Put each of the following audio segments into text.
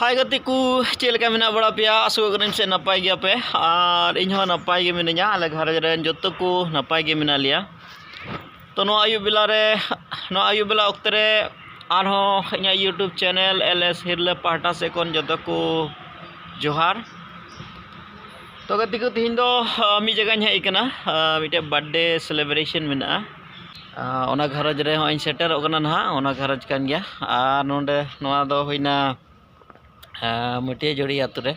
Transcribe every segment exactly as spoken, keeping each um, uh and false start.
ᱦᱟᱭ ᱜᱟᱛᱮ ᱠᱚ, ᱪᱮᱫ ᱞᱮᱠᱟ ᱢᱮᱱᱟᱜ ᱵᱟᱲᱟ ᱯᱮᱭᱟ? ᱟᱥᱚᱜ ᱠᱟᱹᱱᱟᱹᱧ ᱥᱮ ᱱᱟᱯᱟᱭ ᱜᱮᱭᱟᱯᱮ, ᱟᱨ ᱤᱧ ᱦᱚᱸ ᱱᱟᱯᱟᱭ ᱜᱮ ᱢᱤᱱᱟᱹᱧᱟ᱾ ᱟᱞᱮ ᱜᱷᱟᱨᱚᱸᱡᱽ ᱨᱮᱱ ᱡᱚᱛᱚ ᱠᱚ ᱱᱟᱯᱟᱭ ᱜᱮ ᱢᱮᱱᱟᱜ ᱞᱮᱭᱟ᱾ ᱛᱚ, ᱱᱚᱣᱟ ᱟᱹᱭᱩᱵ ᱵᱮᱞᱟ ᱨᱮ, ᱱᱚᱣᱟ ᱟᱹᱭᱩᱵ ᱵᱮᱞᱟ ᱚᱠᱛᱮ ᱨᱮ ᱟᱨᱦᱚᱸ ᱤᱧᱟᱹᱜ YouTube channel LS ᱦᱤᱨᱞᱟᱹ ᱯᱟᱦᱴᱟ ᱥᱮᱫ ᱠᱷᱚᱱ ᱡᱚᱛᱚ ᱠᱚ ᱡᱚᱦᱟᱨ᱾ ᱛᱚ ᱜᱟᱛᱮ ᱠᱚ, ᱛᱮᱦᱮᱧ ᱫᱚ, ᱟᱸ, ᱢᱤᱫ ᱡᱟᱭᱜᱟᱧ ᱦᱮᱡ ᱟᱠᱟᱱᱟ᱾ ᱟᱸ, ᱢᱤᱫᱴᱮᱡ birthday celebration ᱢᱮᱱᱟᱜᱼᱟ᱾ ᱟᱸ, ᱚᱱᱟ ᱜᱷᱟᱨᱚᱸᱡᱽ ᱨᱮ ᱦᱚᱸᱜᱼᱚᱭ ᱤᱧ ᱥᱮᱴᱮᱨᱚᱜ ᱠᱟᱱᱟ ᱱᱟᱦᱟᱜ, ᱚᱱᱟ ᱜᱷᱟᱨᱚᱸᱡᱽ ᱠᱟᱱ ᱜᱮᱭᱟ᱾ ᱟᱨ ᱱᱚᱰᱮ ᱱᱚᱣᱟ ᱫᱚ ᱦᱩᱭᱱᱟ, ᱟᱸ, ᱢᱟᱹᱴᱤᱭᱟᱹ ᱡᱩᱲᱤ ᱟᱹᱛᱩ ᱨᱮ᱾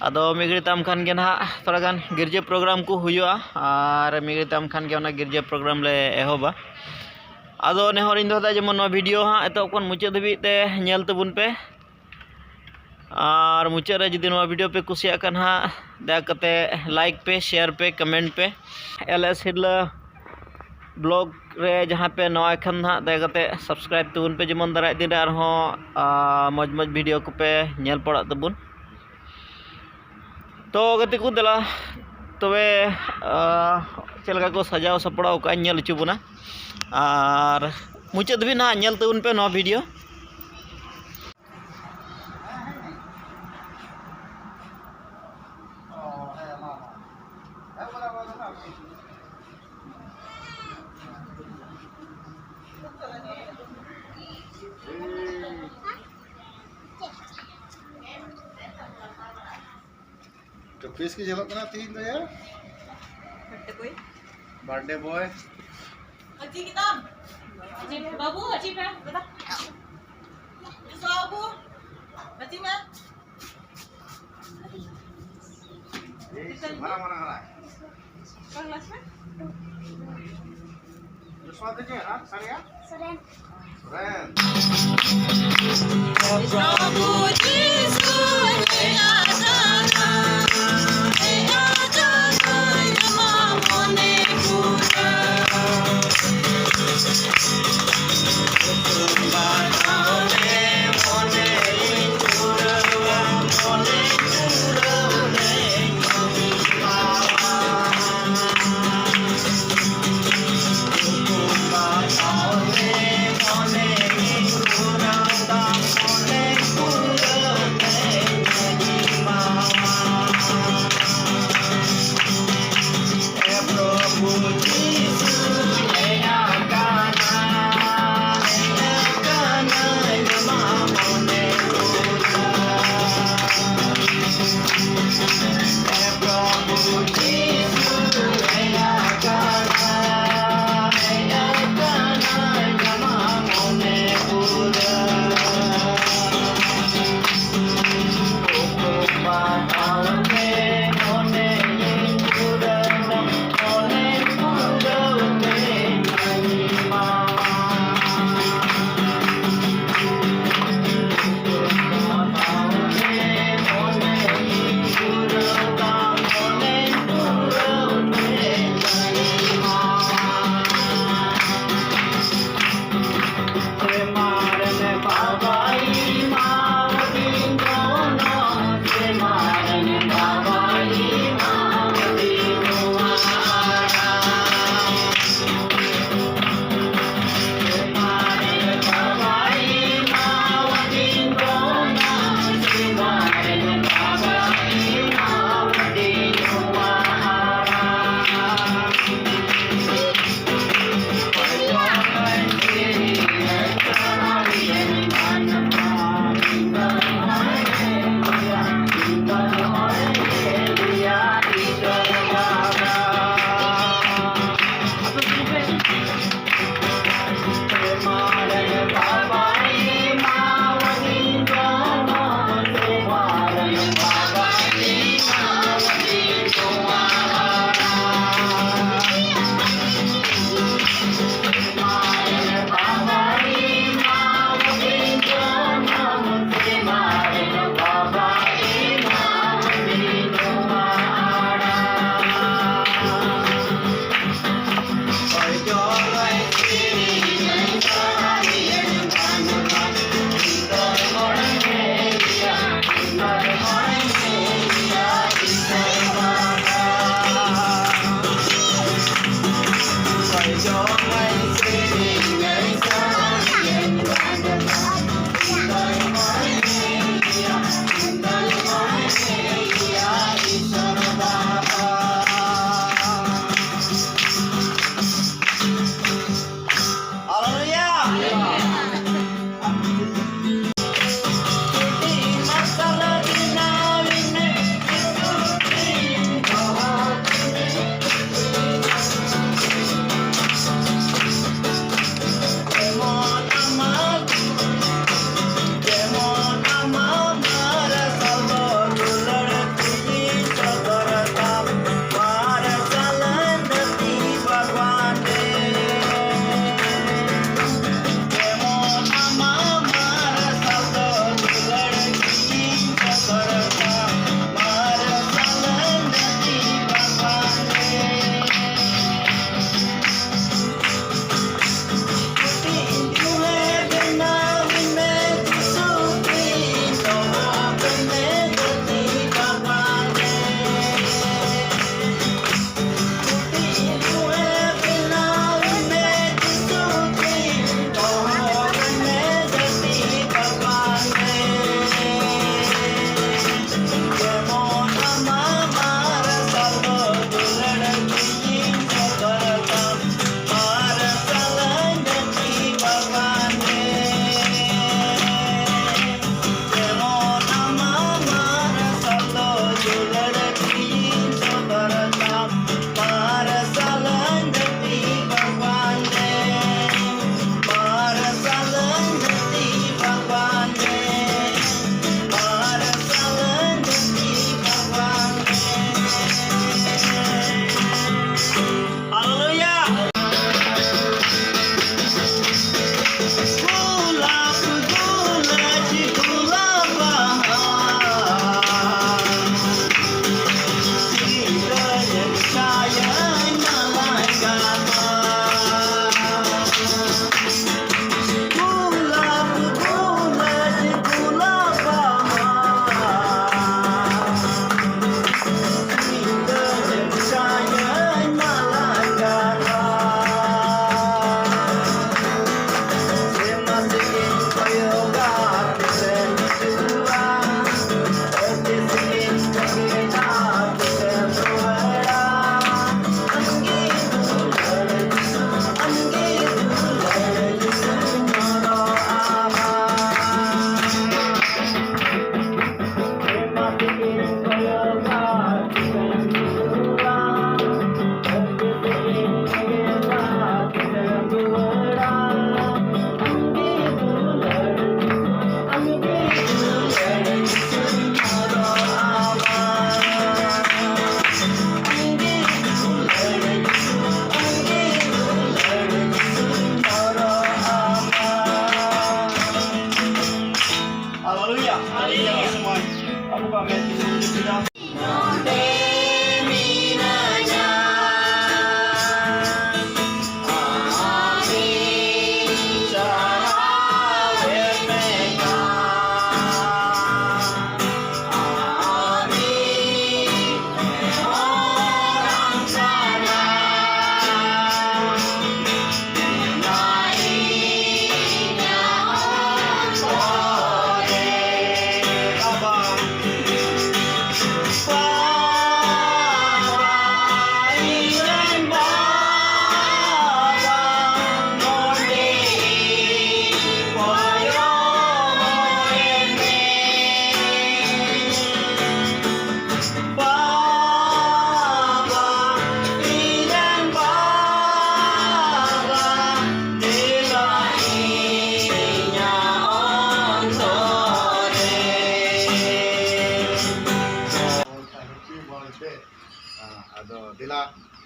ᱟᱫᱚ ᱢᱤᱫ ᱜᱷᱟᱹᱲᱤᱡ ᱛᱟᱭᱚᱢ ᱠᱷᱟᱱ ᱜᱮ ᱱᱟᱦᱟᱜ ᱛᱷᱚᱲᱟ ᱜᱟᱱ ᱜᱤᱨᱡᱟᱹ program ᱠᱚ ᱦᱩᱭᱩᱜᱼᱟ, ᱟᱨ ᱢᱤᱫ ᱜᱷᱟᱹᱲᱤᱡ ᱛᱟᱭᱚᱢ ᱠᱷᱟᱱ ᱜᱮ ᱚᱱᱟ ᱜᱤᱨᱡᱟᱹ program ᱞᱮ ᱮᱦᱚᱵᱟ᱾ ᱟᱫᱚ ᱱᱮᱦᱚᱨ ᱤᱧ ᱫᱚᱦᱚᱭᱮᱫᱟ, ᱡᱮᱢᱚᱱ ᱱᱚᱣᱟ video ᱦᱟᱸᱜ ᱮᱛᱚᱦᱚᱵ ᱠᱷᱚᱱ ᱢᱩᱪᱟᱹᱫ ᱫᱷᱟᱹᱵᱤᱡ ᱛᱮ ᱧᱮᱞ ᱛᱟᱵᱚᱱ ᱯᱮ᱾ ᱟᱨ ᱢᱩᱪᱟᱹᱫ ᱨᱮ ᱡᱩᱫᱤ ᱱᱚᱣᱟ video ᱯᱮ ᱠᱩᱥᱤᱭᱟᱜ ᱠᱷᱟᱱ ᱦᱟᱸᱜ, ᱫᱟᱭᱟ ᱠᱟᱛᱮ like ᱯᱮ, share ᱯᱮ, comment ᱯᱮ᱾ LS ᱦᱤᱨᱞᱟᱹ vlog ᱨᱮ ᱡᱟᱦᱟᱸ ᱯᱮ ᱱᱟᱣᱟ ᱠᱷᱟᱱ ᱦᱟᱸᱜ, ᱫᱟᱭᱟ ᱠᱟᱛᱮ subscribe ᱛᱟᱵᱚᱱ ᱯᱮ, ᱡᱮᱢᱚᱱ ᱫᱟᱨᱟᱭ ᱫᱤᱱ ᱨᱮ ᱟᱨᱦᱚᱸ, ᱟᱸ, ᱢᱚᱡᱽ ᱢᱚᱡᱽ video ᱠᱚᱯᱮ ᱧᱮᱞ ᱯᱟᱲᱟᱜ ᱛᱟᱵᱚᱱ᱾ ᱛᱚ ᱜᱟᱛᱮ ᱠᱚ, ᱫᱮᱞᱟ ᱛᱚᱵᱮ, ᱟᱸ, ᱪᱮᱫ ᱞᱮᱠᱟ ᱠᱚ ᱥᱟᱡᱟᱣ ᱥᱟᱯᱲᱟᱣ ᱠᱟᱜᱼᱟ, ᱧᱮᱞ ᱦᱚᱪᱚ ᱵᱚᱱᱟ᱾ ᱟᱨ ᱢᱩᱪᱟᱹᱫ ᱫᱷᱟᱹᱵᱤᱡ ᱱᱟᱦᱟᱜ ᱧᱮᱞ ᱛᱟᱵᱚᱱ ᱯᱮ ᱱᱚᱣᱟ video᱾ ᱛᱚ ᱯᱮᱥ ᱜᱮ ᱧᱮᱞᱚᱜ ᱠᱟᱱᱟ ᱛᱤᱦᱤᱧ ᱫᱚ ᱭᱟ᱾ Birthday boy. Birthday boy. ᱟᱹᱪᱤ ᱠᱮᱫᱟᱢ? ᱟᱹᱪᱤ, ᱵᱟᱹᱵᱩ, ᱟᱹᱪᱤ ᱢᱮ, ᱫᱟᱫᱟ᱾ ᱡᱚᱥᱣᱟ ᱵᱟᱹᱵᱩ, ᱟᱹᱪᱤ ᱢᱮ᱾ ᱮᱭ, ᱢᱟᱨᱟᱝ, ᱢᱟᱨᱟᱝ ᱦᱟᱨᱟ᱾ ᱚᱠᱟ class ᱨᱮ? ᱡᱚᱥᱣᱟ ᱫᱚ ᱪᱮᱫ, ᱦᱟᱸ? ᱥᱟᱲᱮᱭᱟ? ᱥᱚᱨᱮᱱ᱾ ᱥᱚᱨᱮᱱ᱾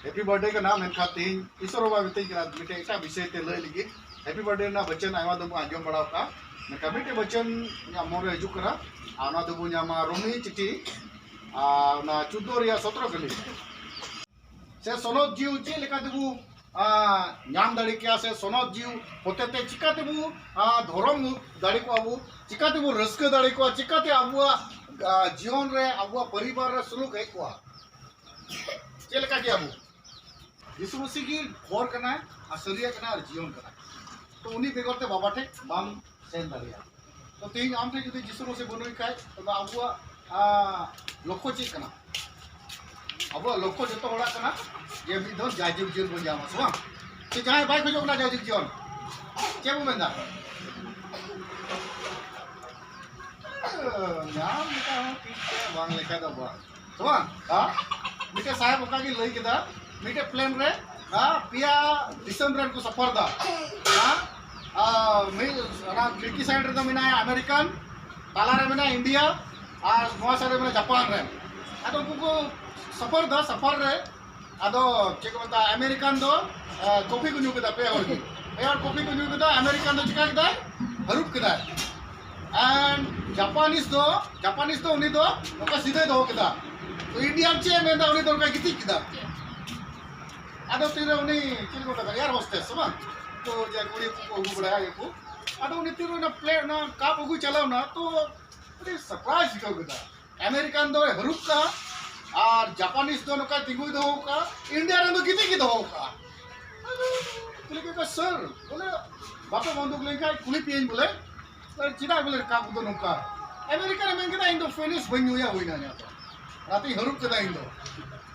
ᱦᱮᱯᱤ ᱵᱟᱨᱛᱷᱰᱮ ᱠᱟᱱᱟ, ᱢᱮᱱᱠᱷᱟᱱ ᱛᱮᱦᱮᱧ ᱤᱥᱚᱨ ᱵᱟᱵᱟ ᱢᱤᱛᱟᱹᱧ ᱠᱟᱱᱟ ᱢᱤᱫᱴᱮᱡ ᱮᱴᱟᱜ ᱵᱤᱥᱚᱭ ᱛᱮ ᱞᱟᱹᱭ ᱞᱟᱹᱜᱤᱫ᱾ ᱦᱮᱯᱤ ᱵᱟᱨᱛᱷᱰᱮ ᱨᱮᱱᱟᱜ ᱵᱟᱪᱚᱱ ᱟᱭᱢᱟ ᱫᱚ ᱵᱚᱱ ᱟᱸᱡᱚᱢ ᱵᱟᱲᱟ ᱟᱠᱟᱫᱼᱟ, ᱢᱮᱱᱠᱷᱟᱱ ᱢᱤᱫᱴᱮᱡ ᱵᱟᱪᱚᱱ ᱤᱧᱟᱹᱜ ᱢᱚᱱ ᱨᱮ ᱦᱤᱡᱩᱜ ᱠᱟᱱᱟ, ᱟᱨ ᱚᱱᱟ ᱫᱚᱵᱚᱱ ᱧᱟᱢᱟ ᱨᱳᱢᱤ ᱪᱤᱴᱷᱤ, ᱟᱨ ᱚᱱᱟ ᱪᱳᱫᱽᱫᱳ ᱨᱮᱭᱟᱜ ᱥᱚᱛᱨᱚ ᱠᱷᱟᱹᱞᱤ᱾ ᱥᱮ ᱥᱚᱱᱚᱛ ᱡᱤᱣᱤ ᱪᱮᱫ ᱞᱮᱠᱟ ᱛᱮᱵᱚ, ᱟ, ᱧᱟᱢ ᱫᱟᱲᱮ ᱠᱮᱭᱟ, ᱥᱮ ᱥᱚᱱᱚᱛ ᱡᱤᱣᱤ ᱦᱚᱛᱮ ᱛᱮ ᱪᱤᱠᱟ ᱛᱮᱵᱚ, ᱟ, ᱫᱷᱚᱨᱚᱢ ᱫᱟᱲᱮ ᱠᱚᱣᱟ ᱵᱚ, ᱪᱤᱠᱟ ᱛᱮᱵᱚ ᱨᱟᱹᱥᱠᱟᱹ ᱫᱟᱲᱮ ᱠᱚᱣᱟ, ᱪᱤᱠᱟ ᱛᱮ ᱟᱵᱚᱣᱟᱜ, ᱟ, ᱡᱤᱭᱚᱱ ᱨᱮ, ᱟᱵᱚᱣᱟᱜ ᱯᱚᱨᱤᱵᱟᱨ ᱨᱮ ᱥᱩᱞᱩᱠ ᱦᱮᱡ ᱠᱚᱜᱼᱟ? ᱪᱮᱫ ᱞᱮᱠᱟ ᱠᱮᱭᱟ ᱵᱚ? ᱡᱤᱥᱩ ᱢᱟᱹᱥᱤ ᱜᱮ ᱦᱚᱨ ᱠᱟᱱᱟᱭ, ᱟᱨ ᱥᱟᱹᱨᱤᱭᱟᱜ ᱠᱟᱱᱟᱭ, ᱟᱨ ᱡᱤᱭᱚᱱ ᱠᱟᱱᱟᱭ᱾ ᱛᱚ ᱩᱱᱤ ᱵᱮᱜᱚᱨ ᱛᱮ ᱵᱟᱵᱟ ᱴᱷᱮᱱ ᱵᱟᱢ ᱥᱮᱱ ᱫᱟᱲᱮᱭᱟᱜᱼᱟ᱾ ᱛᱚ ᱛᱮᱦᱮᱧ ᱟᱢ ᱴᱷᱮᱱ ᱡᱩᱫᱤ ᱡᱤᱥᱩ ᱢᱟᱹᱥᱤ ᱵᱟᱹᱱᱩᱭ ᱠᱷᱟᱡ, ᱛᱚᱵᱮ ᱟᱵᱚᱣᱟᱜ, ᱟ, ᱞᱚᱠᱠᱷᱚ ᱪᱮᱫ ᱠᱟᱱᱟ? ᱟᱵᱚᱣᱟᱜ ᱞᱚᱠᱠᱷᱚ ᱡᱚᱛᱚ ᱦᱚᱲᱟᱜ ᱠᱟᱱᱟ ᱡᱮ ᱢᱤᱫ ᱫᱚᱢ ᱡᱟᱭᱡᱩᱜᱽ ᱡᱤᱭᱚᱱ ᱵᱚᱱ ᱧᱟᱢᱟ, ᱥᱮ ᱵᱟᱝ? ᱥᱮ ᱡᱟᱦᱟᱸᱭ ᱵᱟᱭ ᱠᱷᱚᱡᱚᱜ ᱠᱟᱱᱟ ᱡᱟᱭᱡᱩᱜᱽ ᱡᱤᱭᱚᱱ? ᱪᱮᱫ ᱵᱚ ᱢᱮᱱᱫᱟ? ᱧᱟᱢ ᱞᱮᱠᱟ ᱦᱚᱸ ᱴᱷᱤᱠ ᱜᱮᱭᱟ, ᱵᱟᱝ ᱞᱮᱠᱟ ᱫᱚ ᱵᱟᱝ᱾ ᱥᱮ ᱵᱟᱝ? ᱦᱟ? ᱢᱤᱫᱴᱮᱡ ᱥᱟᱦᱮᱵ ᱚᱱᱠᱟ ᱜᱮ ᱞᱟᱹᱭ ᱠᱮᱫᱟ, ᱢᱤᱫᱴᱮᱡ ᱯᱞᱮᱱ ᱨᱮ, ᱦᱟ, ᱯᱮᱭᱟ ᱫᱤᱥᱚᱢ ᱨᱮᱱ ᱠᱚ ᱥᱟᱯᱷᱟᱨ ᱫᱟ᱾ ᱦᱟ? ᱟ, ᱢᱤᱫ, ᱚᱱᱟ ᱠᱷᱤᱲᱠᱤ ᱥᱟᱭᱤᱰ ᱨᱮᱫᱚ ᱢᱮᱱᱟᱭᱟ ᱟᱢᱮᱨᱤᱠᱟᱱ, ᱛᱟᱞᱟ ᱨᱮ ᱢᱮᱱᱟᱭᱟ ᱤᱱᱰᱤᱭᱟ, ᱟᱨ ᱱᱚᱣᱟ ᱥᱟᱭᱤᱰ ᱨᱮ ᱢᱮᱱᱟᱭᱟ ᱡᱟᱯᱟᱱ ᱨᱮᱱ᱾ ᱟᱫᱚ ᱩᱱᱠᱩ ᱠᱚ ᱥᱟᱯᱷᱟᱨ ᱫᱟ, ᱥᱟᱯᱷᱟᱨ ᱨᱮ ᱟᱫᱚ ᱪᱮᱫ ᱠᱚ ᱢᱮᱛᱟᱜᱼᱟ, ᱟᱢᱮᱨᱤᱠᱟᱱ ᱫᱚ, ᱟ, ᱠᱚᱯᱷᱤ ᱠᱚ ᱧᱩ ᱠᱮᱫᱟ ᱯᱮ ᱦᱚᱲ ᱜᱮ᱾ ᱯᱮ ᱦᱚᱲ ᱠᱚᱯᱷᱤ ᱠᱚ ᱧᱩ ᱠᱮᱫᱟ, ᱟᱢᱮᱨᱤᱠᱟᱱ ᱫᱚ ᱪᱤᱠᱟ ᱠᱮᱫᱟᱭ? ᱦᱟᱹᱨᱩᱵ ᱠᱮᱫᱟᱭ᱾ And ᱡᱟᱯᱟᱱᱤᱥ ᱫᱚ, ᱡᱟᱯᱟᱱᱤᱥ ᱫᱚ ᱩᱱᱤ ᱫᱚ ᱱᱚᱝᱠᱟ ᱥᱤᱫᱷᱟᱹᱭ ᱫᱚᱦᱚ ᱠᱮᱫᱟ᱾ ᱛᱚ ᱤᱱᱰᱤᱭᱟᱱ ᱪᱮᱫ ᱮ ᱢᱮᱱᱫᱟ? ᱩᱱᱤ ᱫᱚ ᱱᱚᱝᱠᱟᱭ ᱜᱤᱛᱤᱡ ᱠᱮᱫᱟ᱾ ᱟᱫᱚ ᱛᱤᱨᱮ ᱩᱱᱤ ᱪᱮᱫ ᱠᱚ ᱢᱮᱛᱟᱜᱼᱟ, ᱮᱭᱟᱨ ᱦᱳᱥᱴᱮᱥ ᱥᱮ ᱵᱟᱝ? ᱛᱚ ᱡᱮ ᱠᱩᱲᱤ ᱠᱚᱠᱚ ᱟᱹᱜᱩ ᱵᱟᱲᱟᱭᱟ ᱤᱭᱟᱹ ᱠᱚ᱾ ᱟᱫᱚ ᱩᱱᱤ ᱛᱤᱨᱮ ᱚᱱᱟ ᱯᱞᱮᱴ, ᱚᱱᱟ ᱠᱟᱯ ᱟᱹᱜᱩᱭ ᱪᱟᱞᱟᱣ ᱮᱱᱟ, ᱛᱚ ᱟᱹᱰᱤ ᱥᱟᱨᱯᱨᱟᱭᱤᱡᱽ ᱟᱹᱭᱠᱟᱹᱣ ᱠᱮᱫᱟ᱾ ᱟᱢᱮᱨᱤᱠᱟᱱ ᱫᱚᱭ ᱦᱟᱹᱨᱩᱵ ᱠᱟᱜᱼᱟ ᱟᱨ ᱡᱟᱯᱟᱱᱤᱥ ᱫᱚ ᱱᱚᱝᱠᱟᱭ ᱛᱤᱸᱜᱩᱭ ᱫᱚᱦᱚ ᱠᱟᱜᱼᱟ, ᱤᱱᱰᱤᱭᱟ ᱨᱮᱱ ᱫᱚ ᱜᱤᱛᱤᱡ ᱜᱮ ᱫᱚᱦᱚ ᱠᱟᱜᱼᱟ᱾ ᱟᱫᱚ ᱠᱩᱞᱤ ᱠᱮᱫ ᱠᱚᱣᱟ, "ᱥᱟᱨ, ᱵᱚᱞᱮ ᱵᱟᱯᱮ ᱵᱚᱱᱫᱩᱠ ᱞᱮᱱᱠᱷᱟᱱ ᱠᱩᱞᱤ ᱯᱮᱭᱟᱹᱧ ᱵᱚᱞᱮ, ᱥᱟᱨ, ᱪᱮᱫᱟᱜ ᱵᱚᱞᱮ ᱨᱟᱠᱟᱵ ᱫᱚ ᱱᱚᱝᱠᱟ?" ᱟᱢᱮᱨᱤᱠᱟᱱ ᱮ ᱢᱮᱱ ᱠᱮᱫᱟ, "ᱤᱧ ᱫᱚ ᱯᱷᱤᱱᱤᱥ ᱵᱟᱹᱧ ᱧᱩᱭᱟ, ᱦᱩᱭᱱᱟ ᱤᱧᱟᱹᱜ ᱫᱚ, ᱚᱱᱟᱛᱮᱧ ᱦᱟᱹᱨᱩᱵ ᱠᱮᱫᱟ ᱤᱧ ᱫᱚ᱾"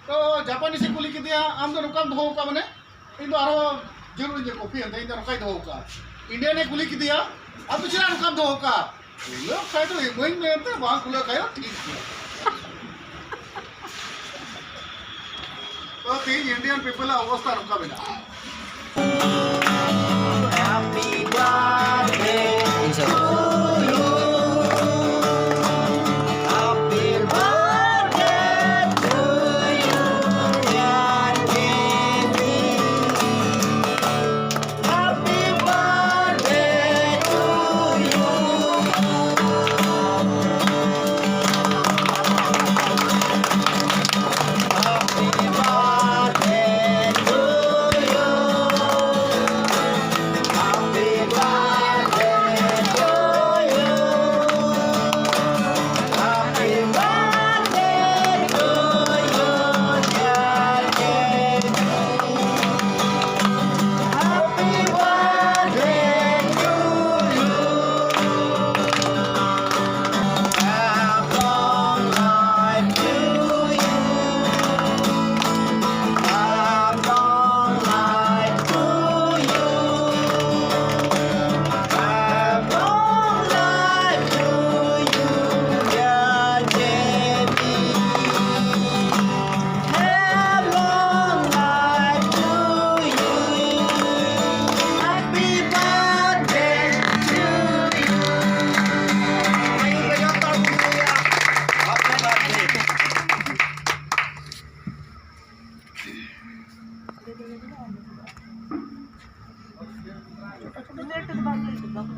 ᱛᱚ ᱡᱟᱯᱟᱱᱤᱥ ᱮ ᱠᱩᱞᱤ ᱠᱮᱫᱮᱭᱟ, "ᱟᱢ ᱫᱚ ᱱᱚᱝᱠᱟᱢ ᱫᱚᱦᱚ ᱠᱟᱜᱼᱟ ᱢᱟᱱᱮ?" ᱤᱧ ᱫᱚ ᱟᱨᱦᱚᱸ ᱡᱟᱹᱨᱩᱲ ᱤᱧ ᱠᱚᱯᱷᱤ ᱮᱱᱛᱮ ᱤᱧ ᱫᱚ ᱱᱚᱝᱠᱟᱧ ᱫᱚᱦᱚ ᱠᱟᱜᱼᱟ᱾ ᱤᱱᱰᱤᱭᱟᱱ ᱮ ᱠᱩᱞᱤ ᱠᱮᱫᱮᱭᱟ, "ᱟᱢ ᱫᱚ ᱪᱮᱫᱟᱜ ᱱᱚᱝᱠᱟᱢ ᱫᱚᱦᱚ ᱠᱟᱜᱼᱟ?" ᱤᱧ ᱫᱚ ᱠᱷᱟᱡ ᱫᱚ ᱤᱢᱟᱹᱧ ᱢᱮ ᱮᱱᱛᱮ, ᱵᱟᱝ ᱠᱩᱞᱟᱹᱜ ᱠᱷᱟᱡ ᱦᱚᱸ ᱴᱷᱤᱠ ᱜᱮᱭᱟ᱾ ᱛᱚ ᱛᱮᱦᱮᱧ ᱤᱱᱰᱤᱭᱟᱱ ᱯᱤᱯᱚᱞ ᱟᱜ ᱚᱵᱚᱥᱛᱟ ᱱᱚᱝᱠᱟ ᱢᱮᱱᱟᱜᱼᱟ᱾ Happy birthday to you. Happy birthday to you. Late ᱫᱚ ᱵᱟᱝ ᱞᱮᱴ ᱫᱚ ᱵᱟᱝ᱾